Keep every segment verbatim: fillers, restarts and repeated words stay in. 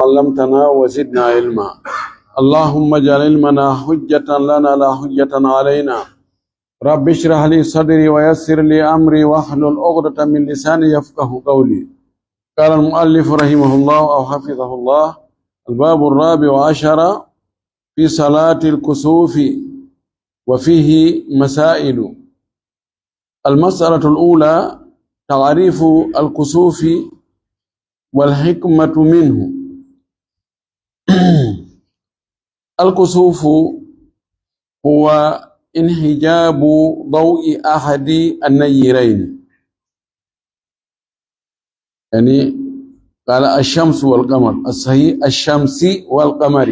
علمتنا وزدنا علما. اللهم اجعل علمنا حجة لنا لا حجة علينا. رب اشرح لي صدري ويسر لي أمري واحلل عقدة من لساني يفقه قولي. قال المؤلف رحمه الله أو حفظه الله: الباب الرابع عشر في صلاة الكسوف، وفيه مسائل. المسألة الأولى تعريف الكسوف والحكمة منه. الكسوف هو انحجاب ضوء أحد النيرين، يعني قال الشمس والقمر، الصحيح الشمس والقمر،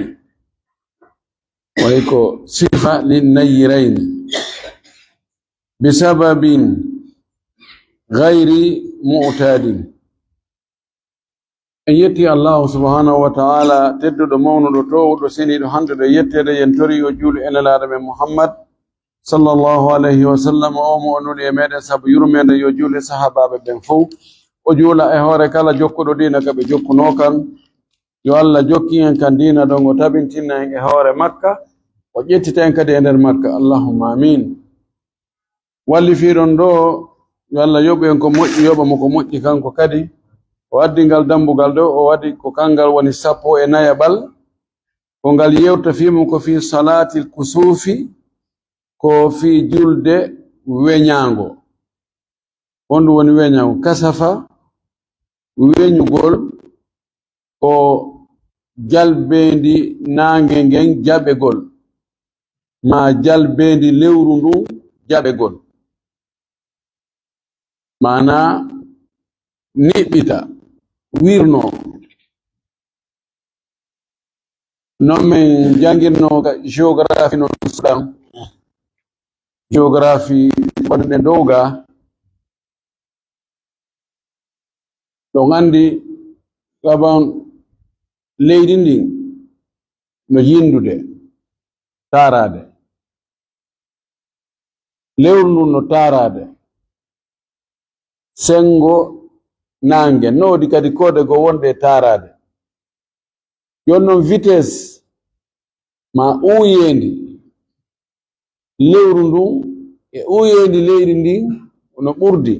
ويكو صفة للنيرين بسبب غير معتاد. En yetti Allahu subhanahu wa ta'ala, tedduɗo, mawnuɗo, toowuɗo, seniiɗo, handuɗo e yetteede. Yen tori yo juulu e Nelaaɗo men Muhammad sallallahu alayhi wa sallam, o mo o nuli e meɗen sabu yurmeende, yo juulu e sahaabaaɓe ɓen fow. O juula e hoore kala jokkuɗo diina ka ɓe jokkunoo kan. Yo Allah jokkin en kan diina ɗon, o tabintina en e hoore makka, o ƴettita en kadi e nder makka. Allahumma amin. Wallifiiɗon ɗo, yo Allah yoɓu en ko moƴƴi, yoɓa mo ko moƴƴi kanko kadi. O addi ngal dambugal ɗo, o waɗi ko kangal woni sappo e nayaɓal. Ko ngal yewta fii mum ko fii salaatil kusuufi, ko fii julde weñaango. Honɗum woni weñaango? Kasafa, weñugol, ko jalbeendi naange ngen jaɓegol, maa jalbeendi lewru ndun jaɓegol. Maanaa niɓɓita, wirnoo. Non min janngirno géographie non Sudan. Géographie wonɓe dow ga. Ɗon anndi gaban leydi ndin no yindude, taaraade. Lewru ndun no taaraade. Senngo naange, no woodi kadi koode goo wonɗe e taaraade. Jooni non vitesse maa uuyeendi lewru ndun e uuyeendi leydi ndin no ɓurdi.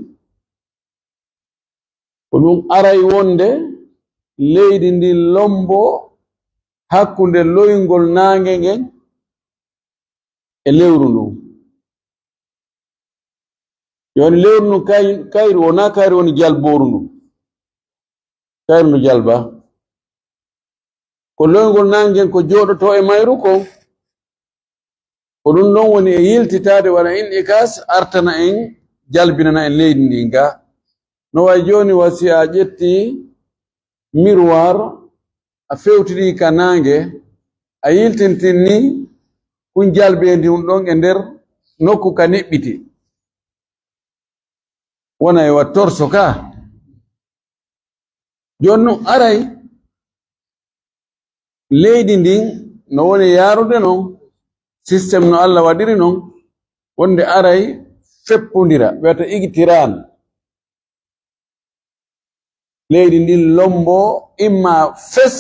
Ko ɗun aray wonde leydi ndin lomboo hakkunde loyngol naange ngen e lewru ndun. Jooni lewru ndun kay-, kayru wonaa kayru woni jalbooru ndun. Kayru ndu jalba. Ko loyngol naange ngen ko jooɗotoo e mayru kon. Ko ɗun ɗon woni e yiltitaade, waɗa in'ikas, artana en, jalbinana en leydi ndin ga. No wayi jooni, wa si a ƴetti miroir, a fewtidi ka naange, a yiltintin ni, kun jalbeendi hun ɗon e nder nokku ka niɓɓiti. Wona e wa torso ka. Jooni non aray leydi ndin no woni yaarude non, système no Allah waɗiri non, wonde aray feppondira, wiyata igtiraan. Leydi ndin lomboo, imma fes,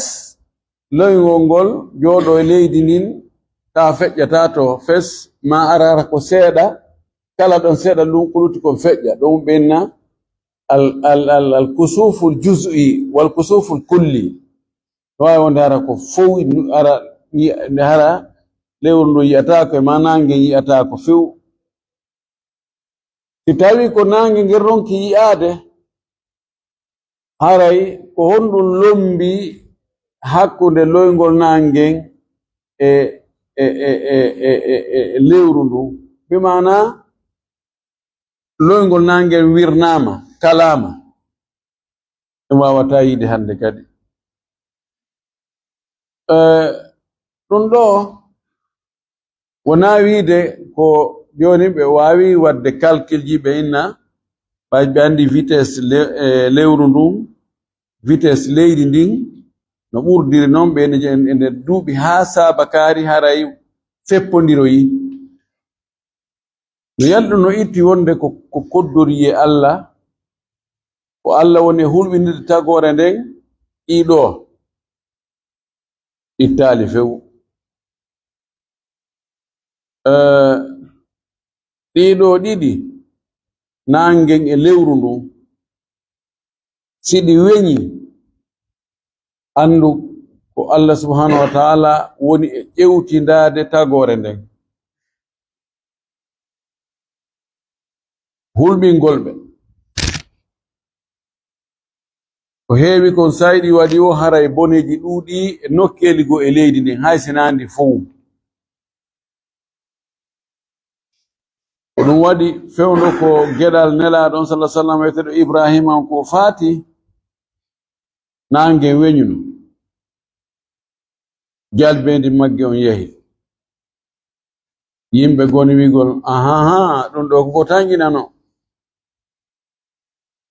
loyngol ngol jooɗoo e leydi ndin, taa feƴƴataa to fes, maa ara, ara ko seeɗa, kala ɗon seeɗa lunkuluti kon feƴƴa. Ɗon ɓe inna al, al, al, al kusuful juz'i wal kusuful kulli. No waawi wonde hara ko fow, hara, hara lewru ndu yi'ataako, e maa naange yi'ataako few. Si tawii ko naange ngen ronki yi'aade, haray ko honɗun lombi hakkunde loyngol naange ngen e, e, e lewru ndun? Bi maanaa, loyngol naange ngen wirnaama, kalaama. En waawataa yi'ude hannde kadi. Eh, ɗun ɗoo wonaa wi'ude ko jooni ɓe waawi waɗde calcul ji, ɓe inna, ɓay ɓe anndi vitesse le-, eh, lewru ndun, vitesse leydi ndin, no ɓurdiri non, ɓe inna e nder duuɓi haa saabakaari haray feppondiroyi. No yaltu no itti wonde ko, ko koddoriyee Allah, ko Allah woni e hulɓinirde tagoore nden ɗii ɗoo. ittaali few. Eh, ɗiɗo ɗiɗi, naangen e lewru ndun, si ɗi weñi, anndu ko Allah subhanahu wa ta'ala woni e ƴewtindaade tagoore nden. Hulɓingol ɓe. Ko heewi kon sayɗi waɗi o, haray boneeji ɗuuɗi e nokkeeli goo e leydi ndin, hay si naa ndi fow. Ko ɗum waɗi fewndo ko geɗal Nelaaɗo on, sallallahu alaihi wasallam, wiyeteeɗo Ibrahima on, ko faati naange weñuno. Jalbeendi magge on yahi. Yimɓe goni wi'gol, "Ahaha, ɗum ɗo ko tanƴinano."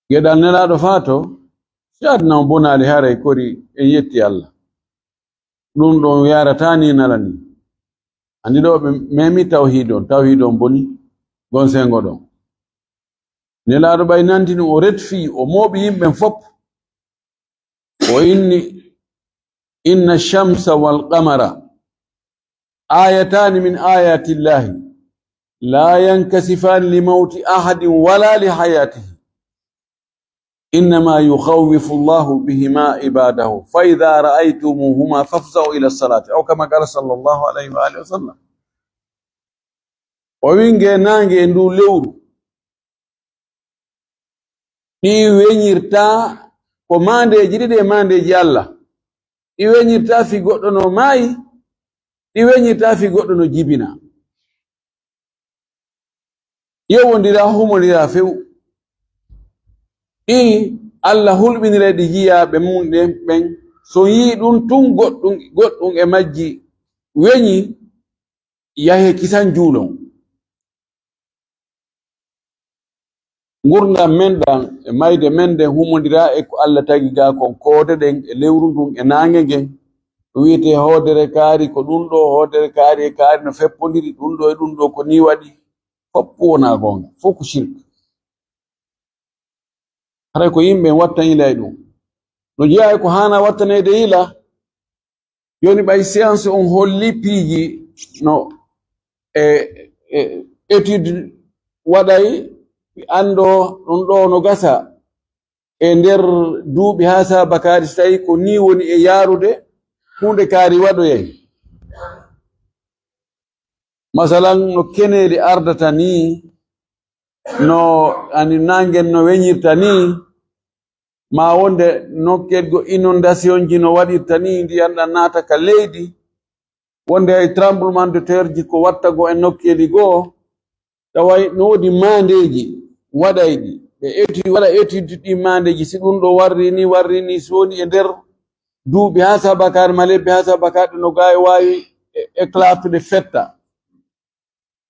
Geɗal Nelaaɗo faa to, si aduna on bonaali, haray kori en yetti Allah. Ɗum ɗon yaarataa ni nala ni. Anndi ɗo ɓe memi tawhiid on, tawhiid on boni, gon sengo ɗon. Nelaaɗo ɓay nanti ɗum, o retfii, o mooɓi yimɓe fof. O inni, "Inna shamsa wal qamara ayatani min ayati llahi, la yankasifani li mawti ahadin wala li hayatihi. Innama yukhawwifu llahu bihima ibadahu. Fa idha ra'aytumuhuma fafza'u ila salati." Aw kama qala sallallahu alayhi wa alihi wa sallam. O wi nge naange e ndu lewru. Ɗi weñirta ko maandeeji ɗiɗi e maandeeji Allah. Ɗi weñirta fi goɗɗo no maayi, ɗi weñirta fi goɗɗo no jibina. Yowondira, humondira few. Ɗi Allah hulɓinira ɗi jiyaaɓe mum ɗen ɓen. So yii ɗum tun goɗɗum, goɗɗum e majji weñi, yahe kisan juulon. Ngurndan men ɗan e mayde men ɗen humondira e ko Allah tagi ga kon, koode ɗen e lewru ndun e naange ngen. Ko wi'etee hoodere kaari ko ɗum ɗo, hoodere kaari e kaari no feppondiri, ɗum ɗo e ɗum ɗo ko nii waɗi. Fof wonaa goonga, fof ko shirk. Haray ko yimɓe wattan yila e ɗum. No jeyaa e ko haanaa wattaneede yila, jooni ɓay science on holli piiji no e, e étude waɗay, anndoo ɗum ɗo no gasa e nder duuɓi haa saabakaari, so tawi ko nii woni e yaarude, huunde kaari waɗoyay. Masalan, no keneeli ardata nii, no ani naangen no weñirta nii, maa wonde nokkeeli goo inondation ji no waɗirta nii, ndiyan ɗan naata ka leydi, wonde ay tremblement de terre ji ko watta goo e nokkeeli goo, taway no woodi maandeeji waɗayɗi. Ɓe étude, waɗa étude ɗi maandeeji, si ɗum ɗo warri nii, warri nii, si woni e nder duuɓi haa saabakaari, ma lebbi haa saabakaari, no gaawi waawi e-, éclate de fetta.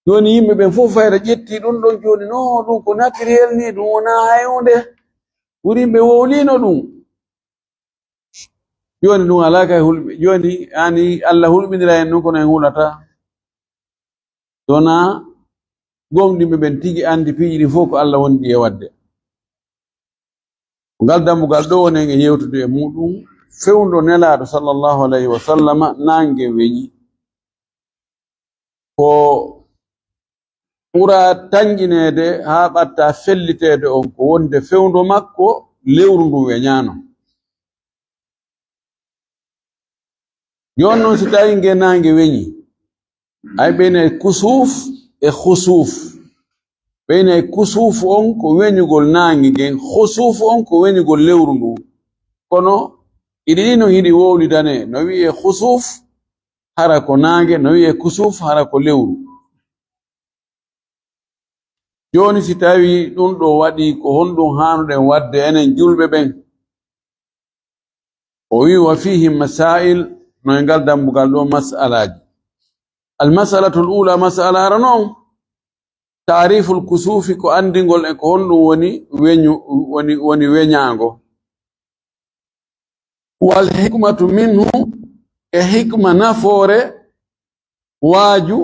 Jooni yimɓe ɓen fof fayra ƴetti ɗum ɗon jooni, no ɗum ko naturel nii, ɗum wonaa hay huunde. Ɓuri ɓe wowlino ɗum. Jooni ɗum alaa kay hulɓe. Jooni ani Allah hulɓinira en ɗum kono en hulata. Sona gomɗinɓe ɓen tigi anndi piiji ɗi fof ko Allah woni ɗi e waɗde. Ngal dambugal ɗo wonen e yewtude e muɗum fewndo Nelaaɗo sallallahu alayhi wa sallama naange weñi. Ko ɓura tanƴineede haa ɓatta felliteede on ko wonde fewndo makko lewru ndun weñaano. Jooni non si tawi nge naange weñi, ay ɓeynay kusuuf e khusuuf. Ɓeynay kusuuf on ko weñugol naange ngen, khusuuf on ko weñugol lewru ndun. Kono iɗi ɗi no hiɗi wowlidane, no wi'e khusuuf hara ko naange, no wi'e kusuuf hara ko lewru. Jooni si tawi ɗum ɗo waɗi, ko honɗum haanuɗen waɗde enen julɓe ɓen? O wi, "Wa fihi masail", no e ngal dambugal ɗo masalaaji. Al masalatul ula, masala arano on, taariful kusuufi, ko anndingol en ko honɗum woni weñu-, woni, woni weñaango. Wal hikmatu minhu, e hikma nafoore waaju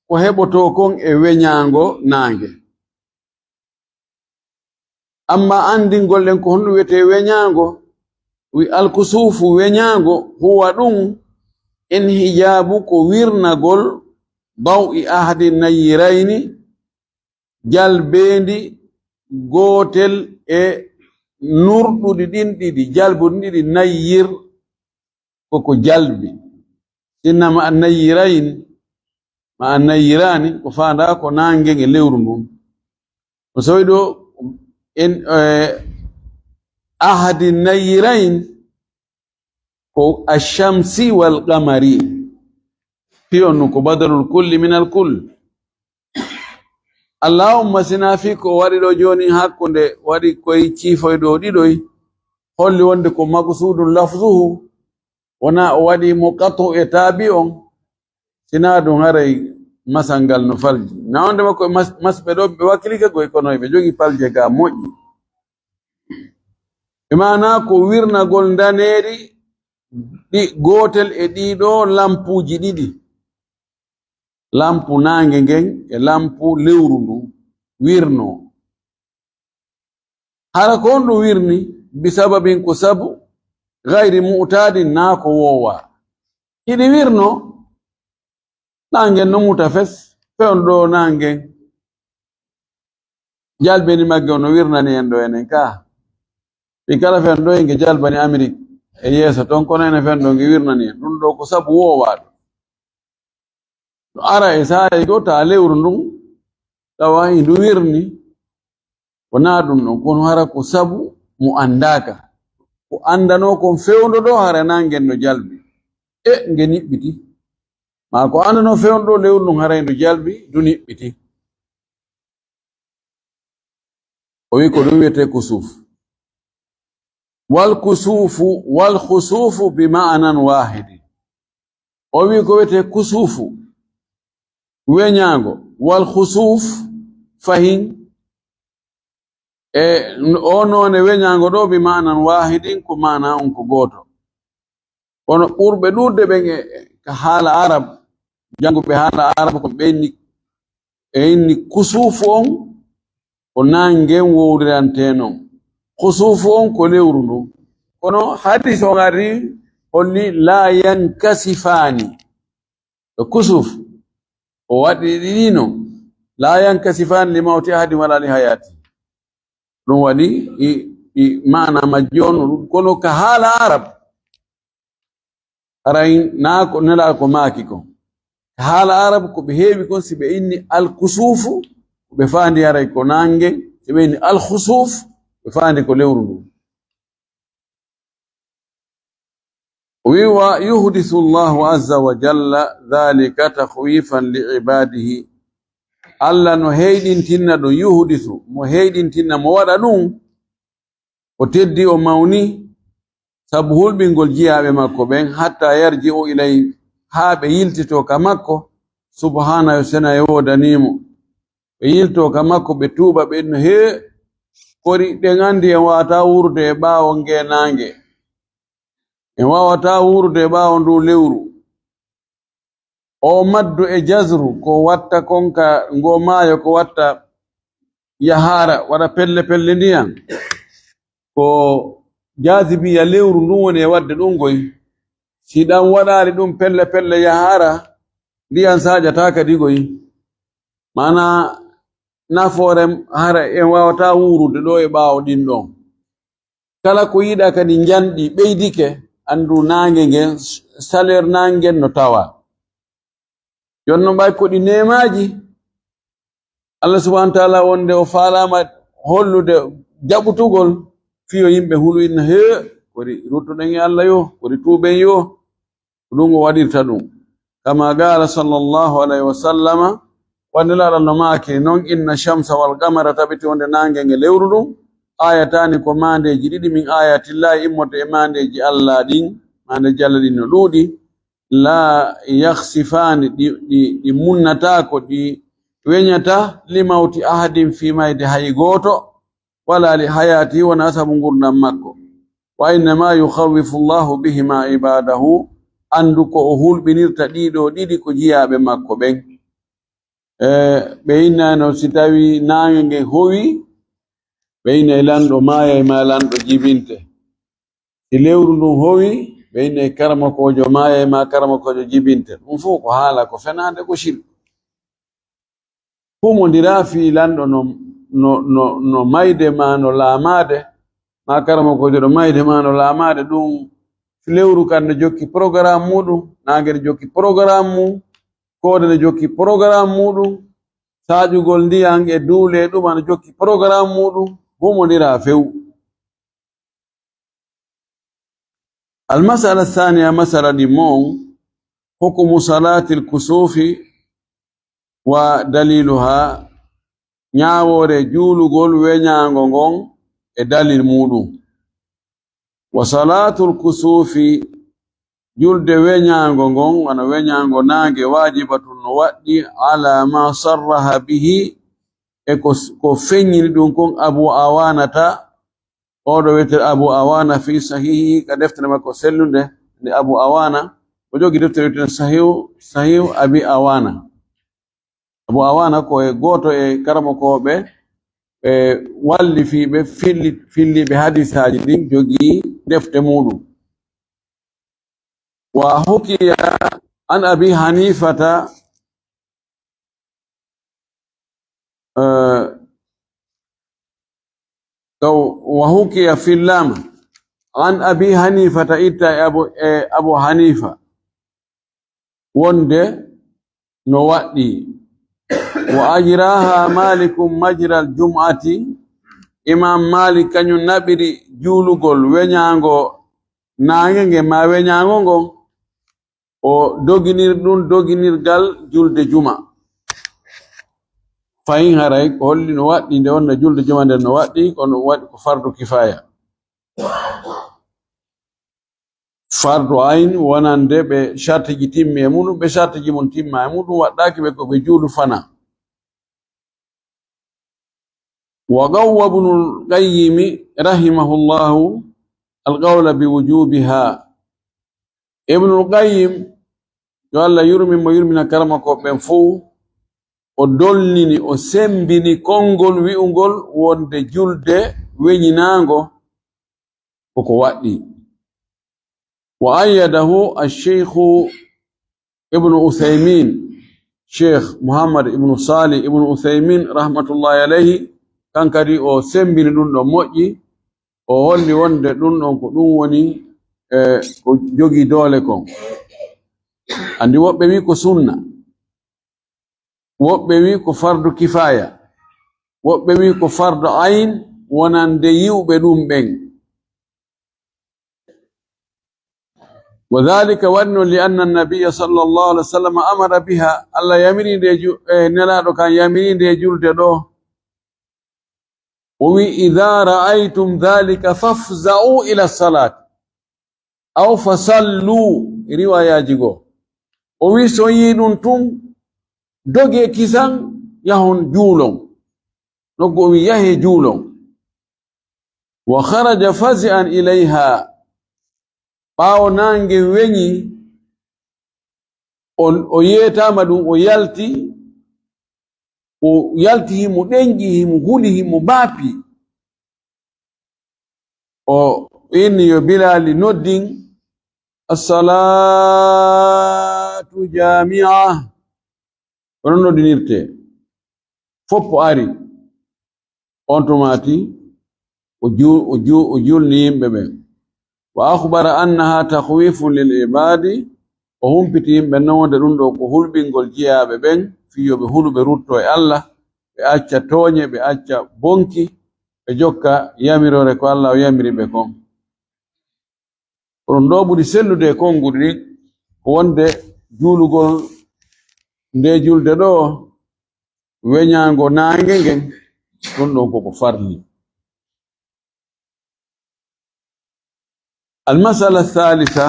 ko heɓotoo kon e weñaango naange. Amma anndingol ɗen ko honɗum wiyetee weñaango, wi alkusuufu weñaango, huwa ɗum Inhijaabu ko wirnagol daw'i ahadi nayyirayni, jalbeendi gootel e nurɗuɗi ɗin ɗiɗi, jalbuɗi ɗiɗi, nayyir, koko jalbi. Sinna ma an nayyirayn, ma an nayyiraani, ko faandaa ko naangen e lewru ndun. O sowi ɗo en, eh, ahadi nayyirayn, ko ashamsi wal qamari. Piyon nu ko badalul kulli min al kull. Allahumma sina fi ko waɗi ɗo jooni hakkunde waɗi koye ciifoy ɗo ɗiɗoy, holli wonde ko maqsuudun lafzuhu, wona o waɗi mo qat'u e taabi on, sina ɗum haray masal ngal no falji. Na wonde makko e mas-, masɓe ɗo ɓe wakkilike goy kono ɓe jogi palje ga moƴƴi. E maana ko wirnagol ndaneeri ɗi gootel e ɗii ɗoo lampuuji ɗiɗi. Lampu naange ngen e lampu lewru ndu wirno. Hara ko honɗum wirni? Bi sababin, ko sabu, gayri mu'taadin, naa ko woowa. Hiɗi wirno, naangen no muta fes, fewndo ɗo naangen. Jalbeni magge on no wirnani en ɗo enen ka. Ɗi kala fewndo ɗo nge jalbani Amerik e yeeso ton, kono enen fewndo nge wirnani en. Ɗum ɗo ko sabu woowaaɗo. No ara e saa'i goo ta lewru ndun, tawa e ndu wirni. Ko naa ɗum ɗon, kono hara ko sabu mo anndaaka. Ko anndanoo kon fewndo ɗo, hara naangen no jalbi. E nge niɓɓiti. Maa ko anndanoo fewndo ɗo lewru ndun, hara e ndu jalbi, ndu niɓɓiti. O wi ko ɗum wiyetee kusuuf. Wal kusuufu, wal khusuufu bi ma'nan waahidi. O wi ko wiyetee kusuufu, weñaango, wal khusuuf, fahin, e o noone weñaango ɗo, bi ma'nan waahidin, ko maana on ko gooto. Kono ɓurɓe ɗuuɗde ɓen e, e ka haala Arab, jannguɓe haala Arab ko ɓe inni, e inni kusuufu on ko naangen wowlirantee non. Kusuufu on ko lewru ndun. Kono hadis on ari holli laa yankasifaani. Ɗo kusuuf, o waɗi ɗiɗi non. Laa yankasifaani li mawti ahadin wala li hayaati. Ɗum waɗi i, i maana majji on, kono ka haala Arab, haray naa ko Nelaaɗo ko maaki kon. Ka haala Arab ko ɓe heewi kon, si ɓe inni alkusuufu, ko ɓe faandi haray ko naange, si ɓe inni alkhusuuf, ɓe faandi ko lewru ndun. O wi, wa yuhdisu Allahu azza wa jalla dhalika takhwifan li ibadihi. Allah no heyɗintinna ɗum, yuhdisu, mo heyɗintinna, mo waɗa ɗum, o teddi, o mawni, sabu hulɓingol jiyaaɓe makko ɓen, hatta yarji'u ilay, haa ɓe yiltito ka makko, subhaanahu, sena e woodanii mo. Ɓe yilto ka makko, ɓe tuuba, ɓe no hee, kori ɗen anndi en waawataa wuurude e ɓaawo ngee naange. En waawataa wuurude e ɓaawo nduu lewru. Oo maddu e jazru ko watta kon ka ngoo maayo, ko watta yahaara, waɗa pelle pelle ndiyan. Ko jaasibiya lewru ndun woni e waɗde ɗun goy. Si ɗan waɗaali ɗun pelle pelle yahaara, ndiyan saaƴataa kadi goy. Maanaa nafoore hara en waawataa wuurude ɗoo e ɓaawo ɗin ɗon. Kala ko yiɗaa kadi njanɗi ɓeydike, anndu naange ngen, chaleur naange ngen no tawaa. Jooni non ɓay ko ɗi neemaaji, Allah subhaanahu wa ta'aalaa wonde o faalaama hollude jaɓutugol fiyo yimɓe hulu inna hee, kori ruttuɗen e Allah yo, kori tuuben yo. Ko ɗum o waɗirta ɗum. Kama qaala sallallahu alayhi wa sallama, wonde Nelaaɗo no maaki non, inna shamsa wal qamara, tabiti wonde naange nge lewru ndun, aayataani ko maandeeji ɗiɗi, min aayaatillaahi, immorde e maandeeji Allah ɗin, maandeeji Allah ɗin no ɗuuɗi, laa yakhsifaani, ɗi, ɗi, ɗi munnataako, ɗi weñataa, li mawti ahadin, fii mayde hay gooto, wala li hayaati, wonaa sabu ngurndan makko. Wa innama yukhawwifu Allahu bihima ibadahu, anndu ko o hulɓinirta ɗiɗo ɗiɗi ko jiyaaɓe makko ɓen. E, ɓe innano si tawi naange ngen howi, ɓe inna e lanɗo maayay ma lanɗo jibinte. Si lewru ndun howi, ɓe inni karamokoojo maaye ma karamokoojo jibinte. Ɗum fof ko haala, ko fenaande, ko shirk. Humondiraa fii lanɗo no, no, no, no mayde ma no laamaade, ma karamokoojo ɗo mayde ma no laamaade, ɗum lewru kan no jokki programme muuɗum, naange no jokki programme mum, koode no jokki programme muuɗum, saaƴugol ndiyan e duule e ɗum ana jokki programme muuɗum, humondiraa few. Almasala saaniya, masala ɗi mon, hukumu salaatil kusuufi wa daliiluha, ñaawoore juulugol weñaango ngon e dalil muuɗum. Wa salaatul kusuufi, julde weñaango ngon, wano weñaango naange, waajibatun no waɗɗi, ala ma sarraha bihi, e ko, ko feññini ɗum kon Abu Awaanata, oo ɗo wiyetee Abu Awaana fii sahiihi, ka deftere makko sellunde, nde Abu Awaana, o jogi deftere wiyetee Sahiihu, Sahiihu Abi Awaana. Abu Awaana ko e gooto e karamokooɓe, e wallifiiɓe, filli-, filliiɓe hadiisaaji ɗin, jogii defte muuɗum. Wa hukiya an Abi Haniifata, eh, taw, wa hukiya fillama an Abi Haniifata, itta e Abu, e Abu Haniifa, wonde no waɗɗi. Wa ajraha Malikun majral jum'ati, Imam Malik kañum naɓiri juulugol weñaango naange nge ma weñaango ngon, o doginir ɗum doginirgal julde juma. Fayin haray ko holli no waɗɗi nde wonno julde juma nden no waɗɗi, kono ɗum waɗi ko fardu kifaya. Fardu ayn wonande ɓe shartiji timmi e muɗum, ɓe shartiji mum timma e muɗum, waɗɗaaki ɓe ko ɓe juulu fana. Wa qawwa Ibnul Qayyimi rahimahullahu alqawla bi wujubiha. Ibnul Qayyim, yo Allah yurmin mo, yurmina karamokooɓe ɓen fow, o dolnini, o sembini konngol wi'ungol wonde julde weñinaango koko waɗɗi. Wa ayyadahu ash-Shaykhu Ibnu Uthaymin, Cheikh Muhammad Ibnu Salih Ibnu Uthaymin rahmatullahi alayhi, kan kadi o sembini ɗum ɗon moƴƴi, o holli wonde ɗum ɗon ko ɗum woni, e, ko jogii doole kon. Anndi woɓɓe wi ko sunna, woɓɓe wi ko fardu kifaya, woɓɓe wi ko fardu ayn wonande yi'uɓe ɗum ɓen. Wa dhalika, waɗi non, li anna nabiyya sallallahu alayhi wa sallam amara biha, Allah yamiri nde ju-, e Nelaaɗo kan yamiri nde julde ɗo. O wi, "Idha ra'aytum dhalika fafza'u ila salat, aw fasallu," riwayaaji goo. O wi, "So on yii ɗum tun, dogee kisan, yahon juulon." Noggu o wi, "Yahee juulon." Wa kharaja fazi'an ilayha. Ɓaawo naange weñi, o, o yeetaama ɗum, o yalti, o yalti himo ɗenƴi, himo huli, himo baapi. O inni yo Bilaali noddin, "As-salaatu jaami'a." Ko non noddinirtee. Foppo ari. On tumaati, o ju-, o ju-, o julni yimɓe ɓen. Wa akhbara annaha takhwifun lil ibadi, o humpiti yimɓe non wonde ɗum ɗo ko hulɓingol jiyaaɓe ɓen, fii yo ɓe hulu, ɓe rutto e Allah, ɓe acca tooñe, ɓe acca bonki, ɓe jokka yamiroore ko Allah o yamiri ɓe kon. Ko ɗum ɗo ɓuri sellude e konnguɗi ɗin, ko wonde juulugol nde julde ɗo, weñaango naange ngen, ɗum ɗon koko farli. Almasala thalitha,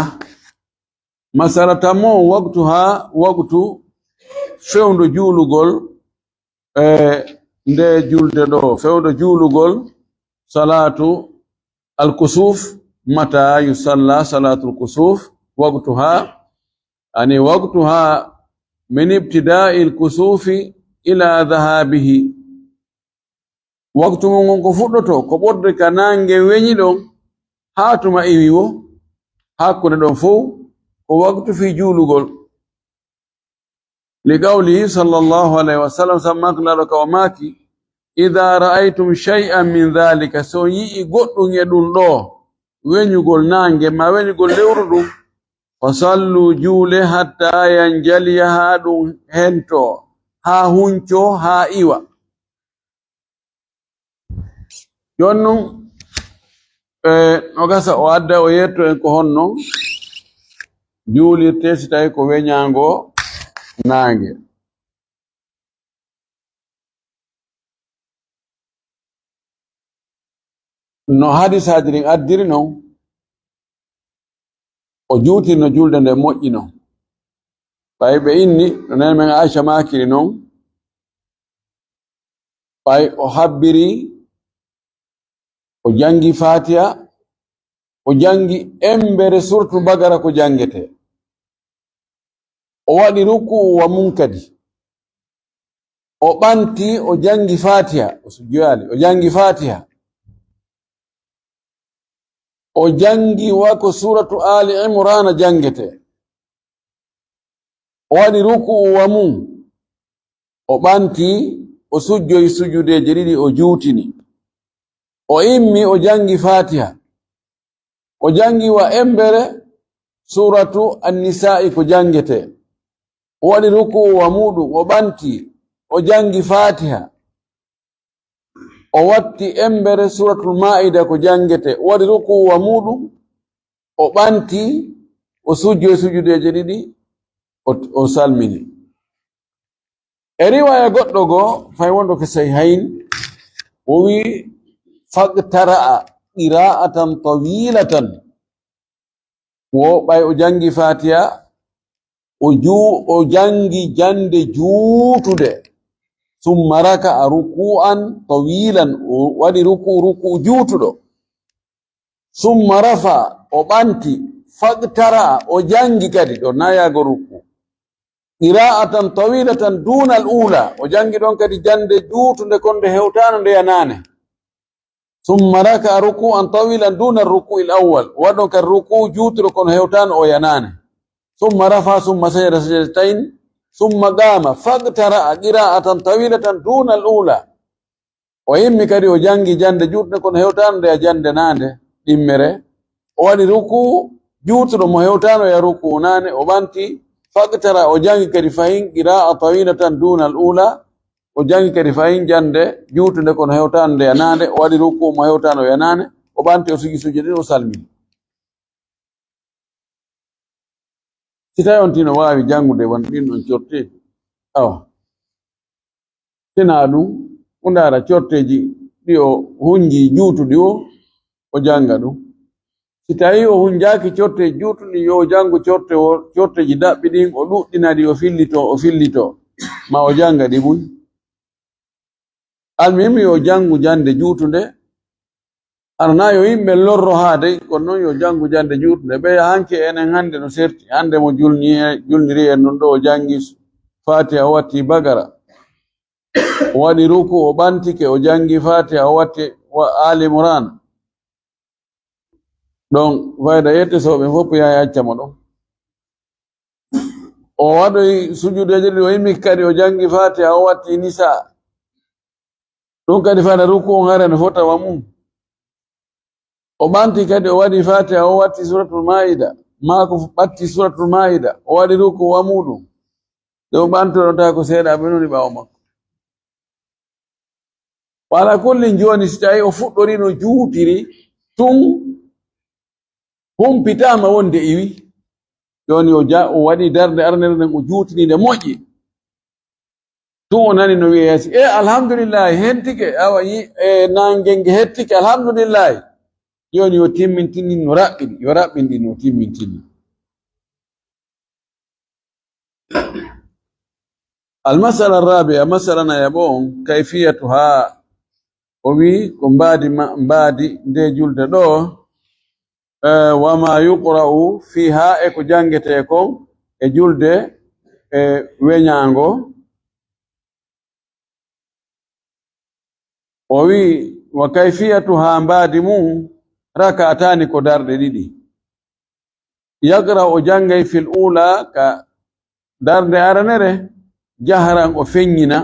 masala tammo, waqtuha, waqtu fewndo juulugol, e nde julde ɗo, fewndo juulugol salaatu alkusuf, mata yusalla salaatul kusuf, waqtuha, ani waqtuha min ibtidaa'il kusufi ila dhahabihi. Waktu mum ngon ko fuɗɗoto, ko ɓurde ka naange weñi ɗon, haa tuma iwi wo, hakkunde ɗon fow ko waktu fii juulugol. Li qawlihi sallallahu alayhi wa sallam, sabu maaki Laaɗo ka o maaki, "Idaa ra'aytum shay'an min dhaalika," so on yi'ii goɗɗum e ɗum ɗoo, weñugol naange maa weñugol lewru ɗum, "fa sallu," juulee, "hattaa yanjaliya," haa ɗum hentoo, haa huncoo, haa iwa. Jooni non, e, o gasa, o adda, o yeetto en ko honno juulirtee si tawi ko weñaango naange. No hadisaaji ɗin addiri non, o juutirno julde nde moƴƴi non. Ɓay ɓe inni, no neene men Aisha maakiri non, ɓay o habbiri, o jangi Fatiha, o jangi embere surtu Bagara ko jangete. O waɗi ruku'u wa mun kadi. O ɓanti, o jangi Fatiha, o sujjoyaali, o jangi Fatiha. O jangi wa ko suratu Ali Imrana jangete. O waɗi ruku'u wa mun. O ɓanti, o sujjoyi sujudeeje ɗiɗi, o juutini. O immi, o jangi Fatiha. O jangi wa embere suratu Annisa'i ko jangete. O waɗi ruku'u wa muɗum, o ɓanti, o jangi Fatiha. O watti embere suratul Ma'ida ko jangete. O waɗi ruku'u wa muɗum, o ɓanti, o sujjoyi sujudeeje ɗiɗi, o, o salmini. E riwaya goɗɗo goo, fay wonɗo ke Sahihayn, o wi, "Faqtara'a qira'atan tawilatan." Wo ɓay o jangi Fatiha, o ju-, o jangi jande juutude. "Summa raka'a ruku'an tawilan," o waɗi ruku'u, ruku'u juutuɗo. "Summa rafa," o ɓanti, "faqtara'a," o jangi kadi, ɗo nayago ruku'u. "Qira'atan tawilatan dunal ula," o jangi ɗon kadi jande juutunde kon nde hewtano nde yanaane. "Summa raka'a ruku'an tawilan dunal ruku'il awwal," o waɗi ɗon kadi ruku'u juutuɗo kon hewtano o yanaane. "Summa rafa, summa sajada sajadatayn, summa qama, faqtara'a qira'atan tawilatan dunal ula." O immi kadi, o jangi jande juutnde, kono hewtaano nde a jande naande ɗimmere. O waɗi ruku juutuɗo mo hewtaano ya ruku naane, o ɓanti, faqtara, o jangi kadi fahin qira'a tawilatan dunal ula, o jangi kadi fahin jande juutunde, kono hewtaano nde ya naande, o waɗi ruku mo hewtaano ya naane, o ɓanti, o suji sujudi ɗin, o salmini. Si tawi on tino waawi janngude won ɗin ɗon corteeji, awa, tinaa ɗum, o ndaara corteeji ɗi o hunji juutuɗi o, o jannga ɗum. Si tawi o hunjaaki corteeji juutuɗi, yo o janngu corte o, corteeji daɓɓi ɗin, o ɗuɗɗina ɗi, o fillito, o fillito, ma o jannga ɗi buy. Almuhim, yo janngu jannde juutunde. Hara na yo yimɓe lorro haa dey, kono noon yo janngu jannde juutunde. Ɓeya hanki enen hannde no serti. Hannde mo julni e, julniri en ɗum ɗo, o janngi Fatiha, o watti Bagara. O waɗi ruku, o ɓantike, o janngi Fatiha, o watti wa-, Ali Imran. Ɗon fayda yette so ɓe fof yaha acca mo ɗon. O waɗoyi sujudeeje ɗiɗi, o yimmi kadi, o janngi Fatiha, o watti Nisa. Ɗum kadi fayda ruku on hara no fota wa mum. O ɓanti kadi, o waɗi Fatiha, o watti Suratul Maida. Maa ko ɓatti Suratul Maida, o waɗi ruku wa muɗum. Nde o ɓantoɗon tawa ko seeɗa ɓe noni ɓaawo makko. Wa ala kullin, jooni si tawi o fuɗɗori no juutiri, tun humpitaama wonde iwi. Jooni o ja-, o waɗi darnde arnere nden, o juutini nde moƴƴi. Tun o nani no wi'e yaasi, "E, alhamdulillahi, hentike, awa yi-, e, nange nge hettike, alhamdulillahi." Jooni yo timmintini no raɓɓiɗi, yo raɓɓinɗi no timmintini. Almasala rabia, masala nayaɓo on, kayfiyatuha. O wi ko mbaadi ma-, mbaadi nde julde ɗo, eh, wa ma yuqra'u fiha, e ko janngetee kon e julde, e weñaango. O wi, wa kayfiyatuha, mbaadi mum, raka'atani, ko darɗe ɗiɗi. Yaqra, o janngay, fil ula, ka darnde aranere, jahran, o feññina,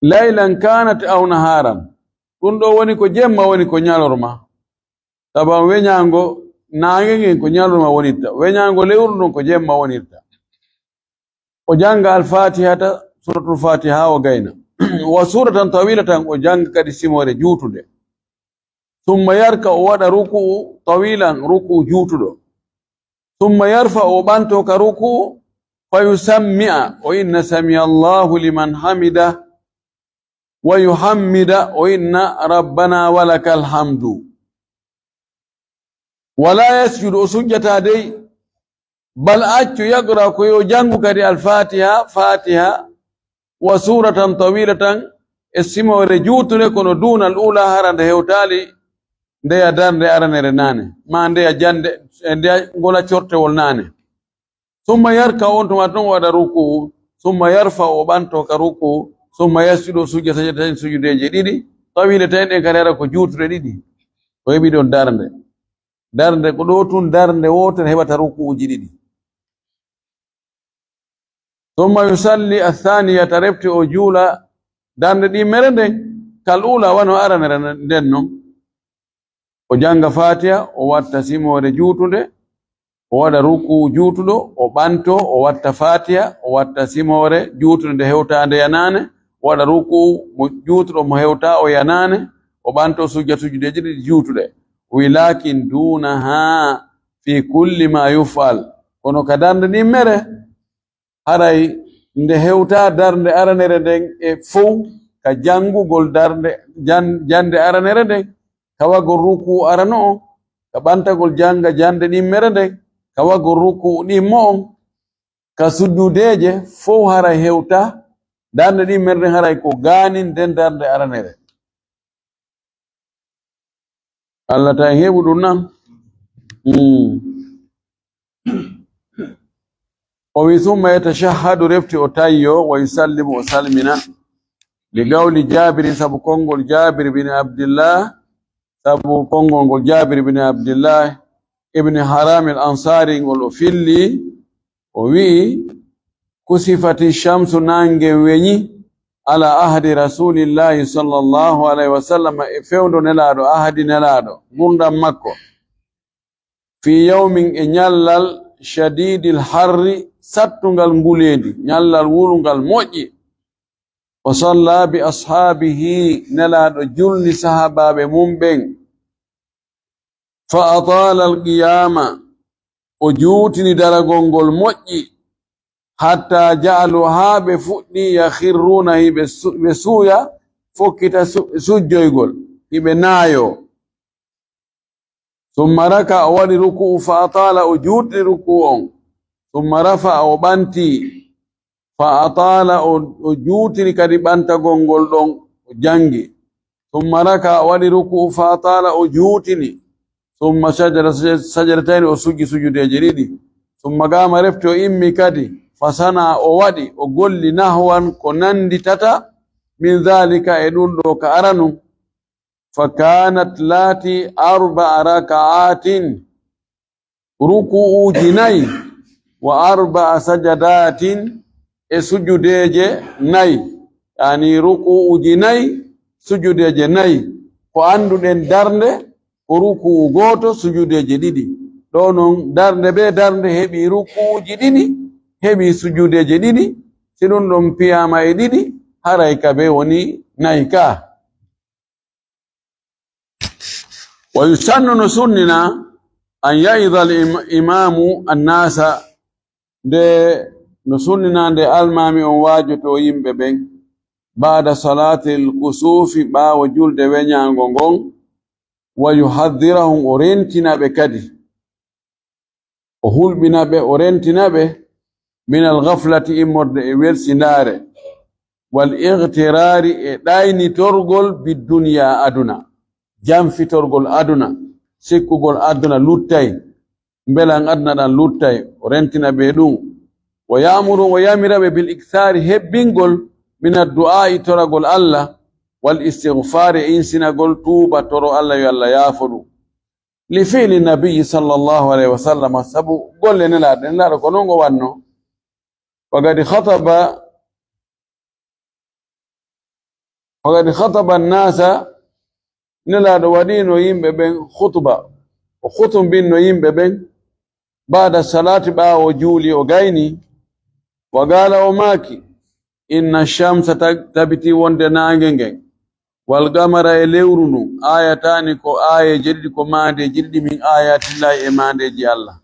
laylan kanat aw naharan. Ɗum ɗo woni ko jemma, woni ko ñalorma. Taban weñaango naange ngen ko ñalorma wonirta, weñaango lewru ndun ko jemma wonirta. O jannga Alfatihata, Suratul Fatiha, o gayna. Wa suratan tawilatan, o jannga kadi simoore juutunde. Summa yarka, o waɗa ruku'u tawilan, ruku'u juutuɗo. Summa yarfa, o ɓanto ka ruku'u, fa yusammi'a, o inna sami Allahu liman hamida, wa yuhammida, o inna rabbana walakal hamdu. Wala yasjudu, o sujjataa dey, bal accu, yaqra, ko yo janngu kadi Alfatiha, Fatiha, wa suratan tawilatan, e simoore juutunde, kono dunal ula, hara nde hewtaali ndeya darnde aranere naane, ma ndeya jannde, e ndeya ngola cortewol naane. Summa yarka, on tuma tun o waɗa ruku'u, summa yarfa, o ɓanto ka ruku'u, summa yasjudu, o sujja sajadatayn, sujudeeje ɗiɗi, tawilatayn, ɗen kadi hara ko juutuɗe ɗiɗi. O heɓi ɗon darnde. Darnde ko ɗo tun darnde wootere heɓata ruku'uuji ɗiɗi. Summa yusalli athaniyata, refti o juula darnde ɗimmere nden, kal ula, wano aranere nden non. O jannga Fatiha, o watta simoore juutunde, o waɗa ruku'u juutuɗo, o ɓanto, o watta Fatiha, o watta simoore juutunde nde hewtaa nde yanaane, o waɗa ruku'u mo juutuɗo mo hewtaa o yanaane, o ɓanto sujja sujudeeje ɗiɗi juutuɗe. O wi, "Lakin dunaha fi kulli ma yuf'al." Kono ka darnde ɗimmere, haray nde hewtaa darnde aranere nden e fow, ka janngugol darnde, jan-, jannde aranere nden, ka wagol ruku'u arano on, ka ɓantagol jannga jannde ɗimmere nden, ka wagol ruku'u ɗimmo on, ka sujudeeje fow haray hewtaa, darnde ɗimmere nden haray ko gaanin nden darnde aranere. Allah ta en heɓu ɗum nan. Mm. O wi, "Summa yatashahhadu," refti o tayyo, "wa yusallimu," o salmina. Li qawli Jaabirin, sabu konngol Jaabir bin Abdillah, sabu konngol ngol Jaabir bin Abdillah ibn Haram al Ansari ngol o filli, o wi'i, "Kusifati shamsu," naange weñi, "ala ahdi Rasulillahi sallallahu alayhi wa sallam," e fewndo Nelaaɗo, ahdi Nelaaɗo, ngurndan makko. "Fi yawmin," e ñallal, "shadidil harri," sattungal nguleendi, ñallal wulungal moƴƴi. "Wa salla bi ashaabihi," Nelaaɗo julni sahaabaaɓe mum ɓen. "Fa ataala al-qiyaama," o juutini daragol ngol moƴƴi, "hatta ja'alu," haa ɓe fuɗɗi, "yakhirruuna," hiɓe su-, ɓe suuya, fokkita su-, sujjoygol, hiɓe naayo. "Summa raka," o waɗi ruku'u, "fa ataala," o juutini ruku'u on. "Summa rafa," o ɓanti. "Fa ataala," o, o juutini kadi ɓantagol ngol ɗon, o janngi. "Summa raka," o waɗi ruku'u, "fa ataala," o juutini. "Summa sajada," sajada, sajadatayn," o sujji sujudeeje ɗiɗi. "Summa qaama," refti o immi kadi. "Fa sana'a," o waɗi, o golli, "nahwan," ko nanndi tata, "min dhaalika," e ɗum ɗo ka aranun. "Fa kaanat," laati, "arba'a raka'aatin," ruku'uuji nayi, "wa arba'a sajadaatin," e sujudeeje nayi. Yaani ruku'uuji nayi, sujudeeje nayi. Ko annduɗen darnde, ko ruku'u gooto, sujudeeje ɗiɗi. Ɗo non darnde bee darnde heɓi ruku'uuji ɗiɗi, heɓi sujudeeje ɗiɗi. Si ɗum ɗon piyaama e ɗiɗi, haray ka bee woni nayi ka. "Wa yusannu," no sunnina, "an ya'idha al-im-, imaamu an-naasa," nde no sunnina nde almaami on waajoto yimɓe ɓen, "ba'da salaatil kusuufi," ɓaawo julde weñaango ngon, "wa yuhadhdhirahum," o rentina ɓe kadi. O hulɓina ɓe, o rentina ɓe, "minal ghaflati," immorde e welsindaare, "wal ightiraari," e ɗaynitorgol, "bid-dunyaa," aduna, janfitorgol aduna, sikkugol aduna luttay, mbelan aduna ɗan luttay, o rentina ɓe ɗum. "Wa ya'muru," o yamira ɓe, "bil ikthaari," hebbingol, "minad du'aa'i," toragol Allah, "wal istighfaari," e insinagol tuuba, toro Allah yo Allah yaafo ɗum. Li fi'li nabiyi sallallahu alayhi wa sallam, sabu golle Nelaaɗo, Nelaaɗo ko noon o wanno. Wa qad khataba, wa qad khataba an-nasa, Nelaaɗo waɗiino yimɓe ɓen khutba, o khutubinno yimɓe ɓen, ba'da salati, ɓaawo juuli o gayni, wa qala, o maaki, inna shamsa, tag-, tabiti wonde naange ngen, wal qamara, e lewru ndun, ayatani, ko aayeeje ɗiɗi, ko maandeeji ɗiɗi, min ayatillahi, e maandeeji Allah.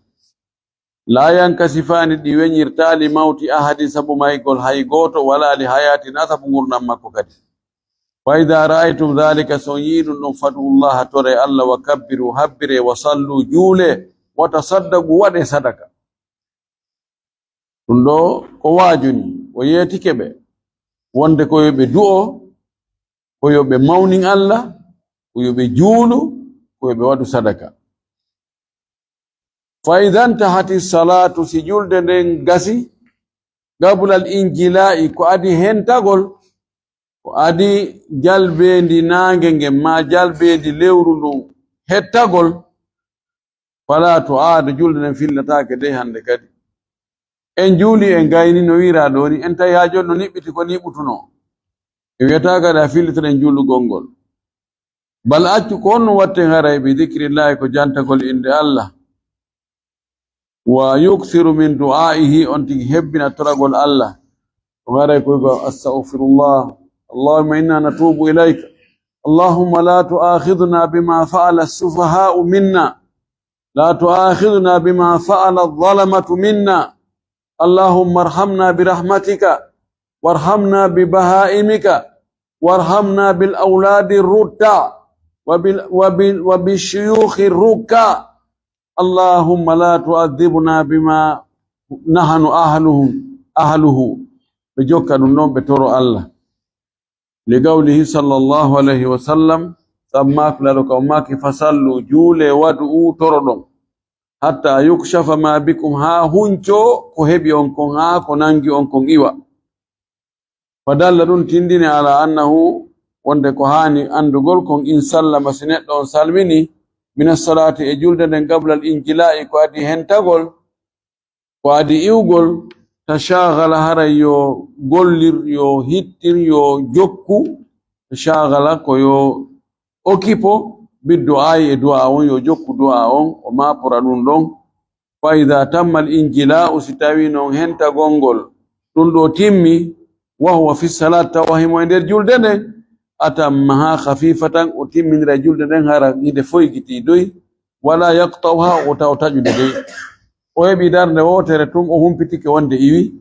La yankasifaani, ɗi weñirtaa, li mawti ahadin, sabu maygol hay gooto, wala li hayati, na sabu ngurndan makko kadi. Fa ida ra'aytum dhalika, so on yi'i ɗum ɗon, fad'u llaha, tore Allah, wa kabbiru, habbire, wa sallu, juule, wa tasaddaqu, waɗe sadaka. Ɗum ɗo ko waajuni, o yeetike ɓe wonde ko yo ɓe du'o, ko yo ɓe mawnin Allah, ko yo ɓe juulu, ko yo ɓe waɗu sadaka. Fa ida ntahati salatu, si julde nden gasi, qabla al injila'i, ko adi hentagol, ko adi jalbeendi naange ngen, ma jalbeendi lewru ndun hettagol, fala tu'adu, julde nden fillataake dey hannde kadi. En juuli, en gayni no wi'raa ɗoo ni, en tawi haa jooni no niɓɓiti ko niɓɓutunoo. E wi'ataa kadi a fillitoɗen juulugol ngol. Bal accu ko honno watten haray, bi dhikrillahi, ko jantagol innde Allah. Wa yukthiru min du'aihi, on tigi hebbina toragol Allah. Ko haray ko wi'ugol, astaghfirullah. Allahumma inna natubu ilayka. Allahumma la tu'akhidhna bima fa'ala as-sufaha'u minna. La tu'akhidhna bima fa'ala adh-dhalamatu minna. Allahumma arhamna bi rahmatika, warhamna bi bahaimika, warhamna bil awladi rutta, wa bil, wa bil, wa bi shuyukhi rukka. Allahumma la tu'adhibna bima nahnu ahluhu, ahluhu. Ɓe jokka ɗum ɗon, ɓe toro Allah. Li qawlihi sallallahu alayhi wa sallam, sabu maaki Laaɗo ka o maaki, fa sallu, juule, wad'u, toroɗon, hatta yukshafa ma bikum, haa hunco ko heɓi on kon, haa ko nangi on kon iwa. Fa dalla, ɗum tindini ala annahu, wonde ko haani anndugol kon, in sallama, si neɗɗo on salmini, min as-salaati, e julde nden, qabla al-injilaa'i, ko adii hentagol, ko adii iwgol, tashaghala, haray yo gollir, yo hittir, yo jokku, tashaghala, ko yo okipo, biddu'aa'i, e du'a on, yo jokku du'a on, o maapora ɗum ɗon. Fa idha tamma al-injila'u, si tawii non hentagol ngol, ɗum ɗo timmi, wa huwa fi salat, tawa himo e nder julde nden, atammaha khafifatan, o timminira julde nden hara hinde foygitii doy, wala yaqta'uha, o taw taƴude doy. O heɓi darnde wootere tun, o humpitike wonde iwi,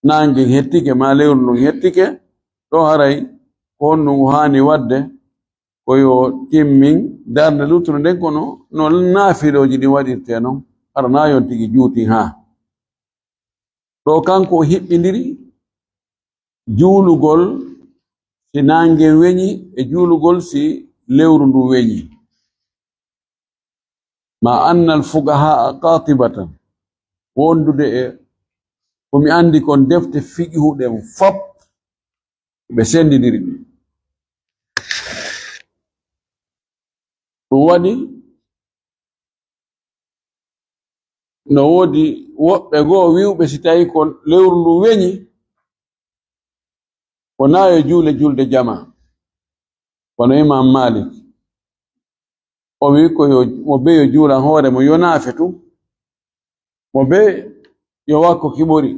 naange hettike, ma lewru ndun hettike, ɗo haray ko honɗum o haani waɗde, ko yo timmin darnde luttunde nden, kono no naafilooji ɗin waɗirtee non, hara na yon tigi juuti haa. Ɗo kanko o hiɓɓindiri juulugol si naange weñi e juulugol si lewru ndun weñi. Ma anna al-fuqahaa qaatibatan, wondude e ko mi anndi kon, defte fiqhu ɗen fop ɓe senndindiri ɗi. Ɗum waɗi no woodi woɓɓe goo wi'uɓe si tawii ko lewru ndun weñi, ko na yo juule julde jamaa, kono Imaam Maalik, o wi'i ko yo, mo bee yo juulan hoore mum, yo naafe tun. Mo bee yo wakko ki ɓuri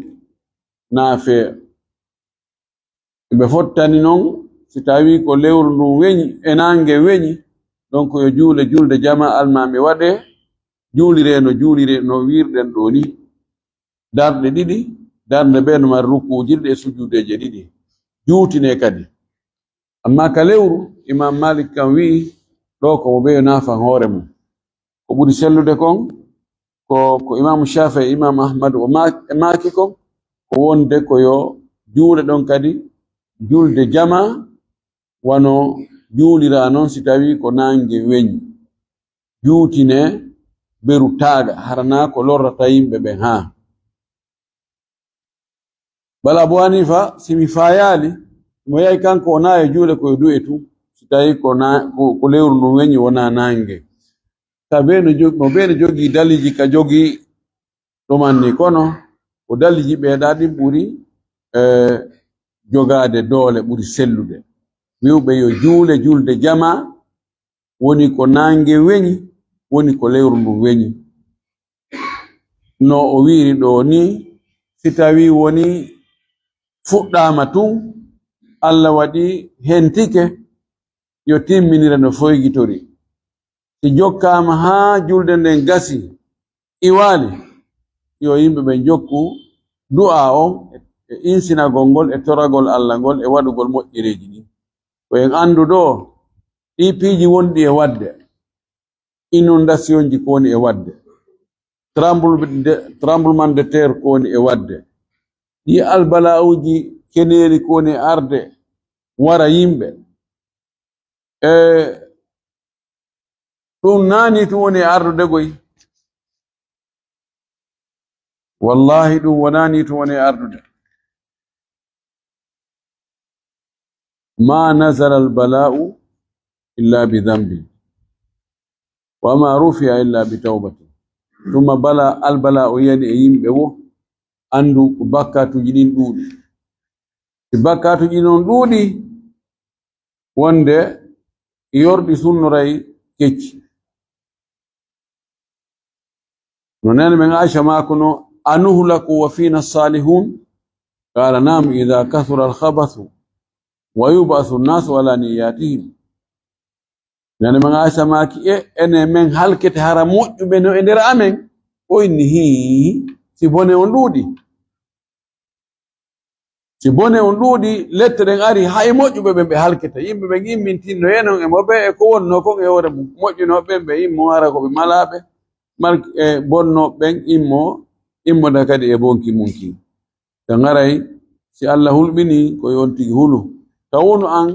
naafee. Ɓe fottani non, si tawii ko lewru ndun weñi, e naange weñi, donc yo juule julde jamaa almaami waɗee, juuliree no juuliree, no wiirɗen ɗoo ni. Darɗe ɗiɗi, darnde bee no mari rukuuji ɗiɗi e sujuudeeje ɗiɗi. Juutinee kadi. Amma ka lewru, Imaam Maalik kan wi'i, ɗoo ko mo bee yo naafan hoore mum. Ko ɓuri sellude kon, ko, ko Imaamu Shaafi'i, Imaam Ahmad o ma-, e maaki kon, ko wonde ko yo juule ɗon kadi, julde jamaa, wano juuliraa non si tawii ko naange weñi. Juutinee, beru taaga, hara na ko lorrata yimɓe ɓen haa. Bala Abu Hanifa, si mi faayaali, mo yahi kanko, o na yo juule ko yo du'e tun, si tawii ko na-, ko, ko lewru ndun weñi, wonaa naange. Ka bee no jo-, mo bee no jogii daliiji ka jogii ɗuman ni, kono ko daliiji ɓeeɗa ɗin ɓuri, eh, jogaade doole, ɓuri sellude. Wi'uɓe yo juule, julde jamaa, woni ko naange weñi, woni ko lewru ndun weñi. No o wi'iri ɗoo ni, si tawii woni fuɗɗaama tun, Alla waɗi hentike, yo timminire no foygitori. Si jokkaama haa julde nden gasi, iwaali, yo yimɓe ɓen jokku du'aa on e insinagol ngol e toragol Alla ngol e waɗugol moƴƴereeji ɗin. Ko en anndu ɗoo, ɗii piiji wonɗi e waɗde, inondation ji ko woni e waɗde, tremble-, de-, tremblement de terre ko woni e waɗde, ɗii albala'uuji keneeli ko woni e arde wara yimɓe. E ɗum naani tun woni e ardude koy. Wallahi, ɗum wonaani tun woni e ardude. Ma nazala albala'u illa bi dhanbin, wa ma rufi'a illa bi tawbatin. Tuma bala, albala'u yani e yimɓe wo, anndu ko bakkaatuuji ɗin ɗuuɗi. Si bakkaatuuji non ɗuuɗi, wonde yorɗi sunnoray kecci. No neene men Aisha maakuno, "Anuhlaku wa fina salihun?" Qala, "Na'am, idha kathura al-khabathu wa yub'athu an-nasu ala niyyatihim." Neene men Aisha maaki, "E, enen men halkete hara moƴƴuɓe no e nder amen?" O inni, "Hii, si bone on ɗuuɗi." Si bone on ɗuuɗi, lette ɗen ari, hay moƴƴuɓe ɓen ɓe halkete. Yimɓe ɓen immintinno yenon e mo ɓe e ko wonnoo kon e hoore mum. Moƴƴunooɓe ɓen ɓe immo hara ko ɓe malaaɓe, mal-, e bonnooɓe ɓen immo, immoda kadi e bonki mum kin. Ka ngaray, si Alla hulɓinii, ko yo on tigi hulu. Ka wonu an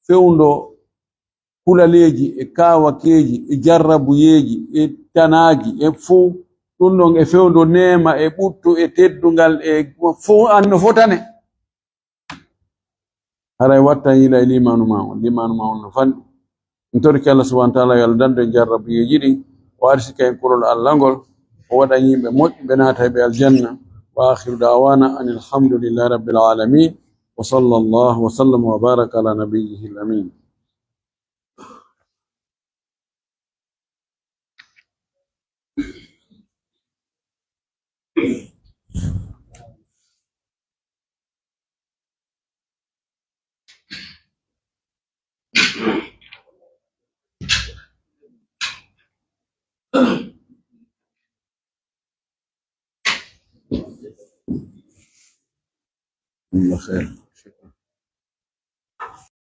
fewndo kulaleeji e kaawakeeji e jarrabuyeeji e tanaaji e fow, ɗum ɗon e fewndo neema e ɓuttu e teddungal e fow, an no fotane. Haray wattan yila e liimaanu maa on, liimaanu maa on no fanɗi. En torike Allah subhanahu wa ta'ala yo Allah dandu en jarrabuyeeji ɗin, o arsika en kulol Allah ngol, o waɗa en yimɓe moƴƴuɓe, naata e ɓe aljanna. Wa akhiru da'wana anil hamdulillahi rabbil alamin. Wa sallallahu wa sallam wa baraka ala nabiyyihil amin.